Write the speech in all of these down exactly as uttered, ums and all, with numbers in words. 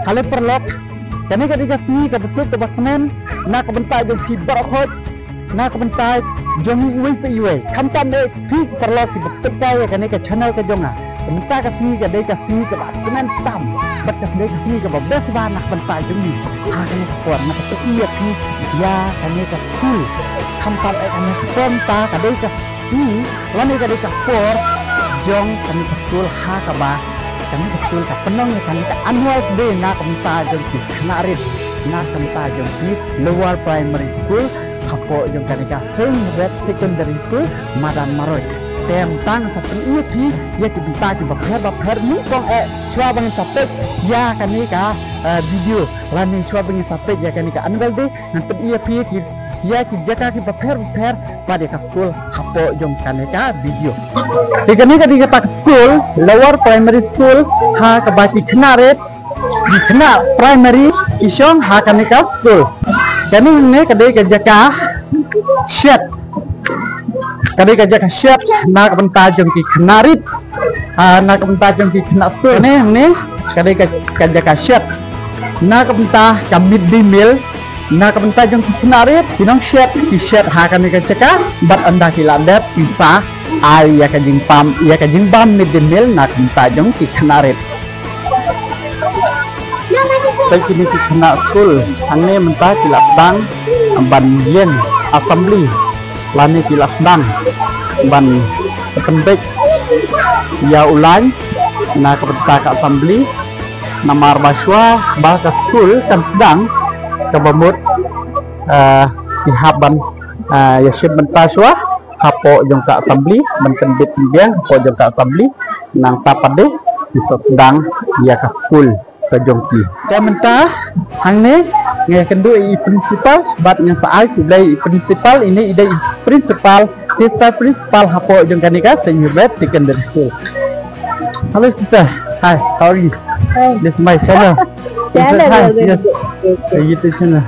Hale paralok, kane ka dei ka sngi kaba suk kaba snem na ka bynta jong phi baroh khoit, na ka bynta jong iwei pa iwei. Khamtam eh phi paralok kiba peit ïa kane ka channel ka jong nga. Ka bynta ka sngi ka dei ka sngi kaba snem tam bad ka dei ka sngi kaba best bha na ka bynta jong ngi. Ha kane ka por nga sa pyni ïa phi ïa kane ka skul. Khamtam eh kane ka por mynta ka dei ka sngi lane ka dei ka por jong kane ka skul ha kaba kane ka skul ka pynlong ïa kane ka annual day na ka bynta jong ki khynnah rit na ka bynta jong ki Lower Primary School hapoh jong kane ka Saint Hubert Secondary School Madan Maroi. Te mynta nga sa pyni ïa phi ïa ki bynta kiba pher ba pher, nyngkong eh shuwa ba ngin sa peit ïa kane ka, eh, video lane shuwa ba ngin sa peit ïa kane ka annual day, ngan pyni ïa phi ki, ïa ki jaka kiba pher ba pher bad ïa ka skul hapoh jong kane ka video. Te kane ka dei kata ka skul, Lower Primary School, ha kaba ki khynnah rit, ki khynnah primary ki shong ha kane ka skul. Kane ne ka dei ka jaka shed. Ka dei ka jaka shed na ka bynta jong ki khynnah rit. Ah, na ka bynta jong ki khynnah skul. Ne, ne, ka dei ka, ka jaka shed na ka bynta ka midday meal. Na ka bynta jong ki khynnah rit, ki nang shed, ki shed ha kane ka jaka, bad ynda ki la dep, ki sa ai ïa ka jingbam, ïa ka jingbam midday meal na ka bynta jong ki khynnah rit. Te kine ki khynnah skul hangne mynta ki la sdang ban ïeng assembly lane ki la sdang ban pynbeit ïa u lain na ka bynta ka assembly. Namar ba shuwa ba ka skul kan sdang, kaba mut, eh, ki hap ban, eh, ïa shim bynta shuwa hapoh jong ka assembly, ban pynbeit pynbiang hapoh jong ka assembly. Nangta pat de ki sa sdang ïa ka skul ka jong ki. Te mynta hangne nga ïakynduh ïa i principal bad nga sa ai khublei ïa i principal. Ine i dei i principal, sister principal hapoh jong kane ka Saint Hubert Secondary School. Hello sister, hi, how are you? Hi. This is my channel. Channel, hi, very yes, good. Yes. A YouTube channel.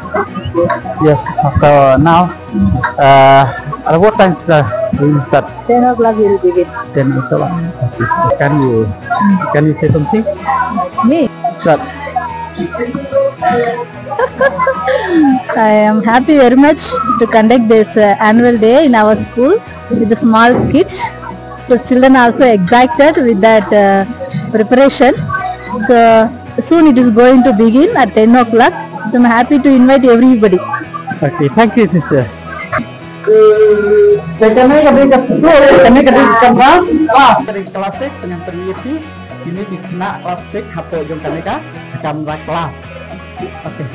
Yes. So now, uh, at what time, uh, we will start? Ten o'clock we will begin. Ten o'clock. Okay. Can you, can you say something? Me? Start. I am happy very much to conduct this, uh, annual day in our school with the small kids. The children are also excited with that, uh, preparation. So soon it is going to begin at ten o'clock. So I'm happy to invite everybody. Okay, thank you, sister. Te kane ka dei ka, kane ka dei ka kamra, ah, ka dei ka class six, ngan pyni ïa phi. Kine ki khynnah class six hapoh jong kane ka kamra class. Okay.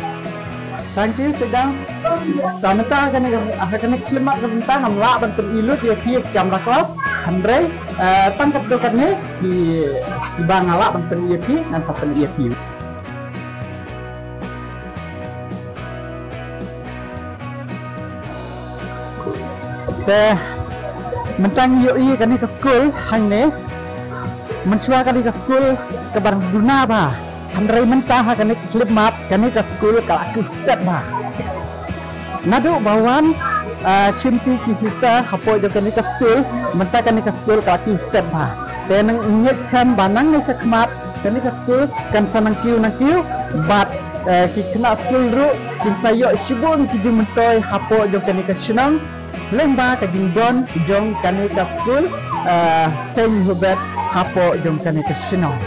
Thank you, sit down. Te mynta kane ka, ha kane ka khyllipmat ka mynta ngam lah ban pyni lut ïa phi ïa ka kamra class. Hynrei, eh, tang katto katne ki, kiba nga lah ban pyni ïa phi ngan sa pyni ïa phi. Te mynta ngi ïohi kane ka skul hangne. Mynshuwa kane ka skul ka bym duna bha. Hynrei mynta ha kane ka khyllipmat kane ka skul ka la kynstet bha. Naduh ba wan, ah, shimti ki sister hapoh jong kane ka skul, mynta kane ka skul ka la kynstet bha. Te nang ngeit skhem ba nangne shakhmat kane ka skul kan sa nang kiew nang kiew bad, eh, ki khynnah skul ruh kin sa ïoh shibun ki jingmyntoi hapoh jong kane ka shnong lyngba ka jingbun jong kane ka skul, eh, Saint Hubert hapoh jong kane ka shnong.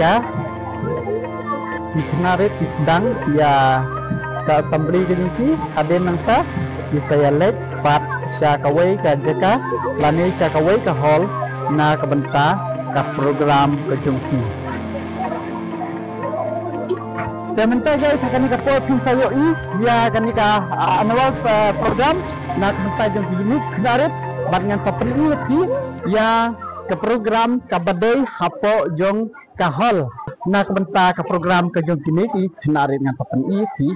Ka ki khynnah rit ki sdang ïa ka assembly ka jong ki, hadien nangta ki sa ïa leit pat sha kawei ka jaka lane sha kawei ka hall na ka bynta ka program ka jong ki. Te mynta guys, ha kane ka por phin sa ïohi ïa kane ka, ah, annual, ah, program na ka bynta jong ki khynnah rit, bad ngan sa pyni ïa phi ïa ka program kaba dei hapoh jong ka hall na ka bynta ka program ka jong kine ki khynnah rit, ngan sa pyni ïa phi.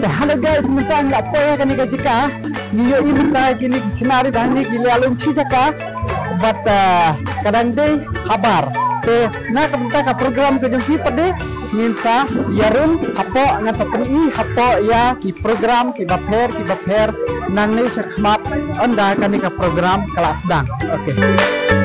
Te hello guys, mynta nga la poi ha kane ka jaka. Ngi ïohi mynta kine ki khynnah rit hangne ki la lum shi jaka. Bad, ah, ka dang dei habar. Te na ka bynta ka program ka jong ki pat de ngin sa ïarum hapoh, ngan sa pyni hapoh ïa ki program kiba pher kiba pher nangne shakhmat, ynda kane ka program ka la sdang. Okay.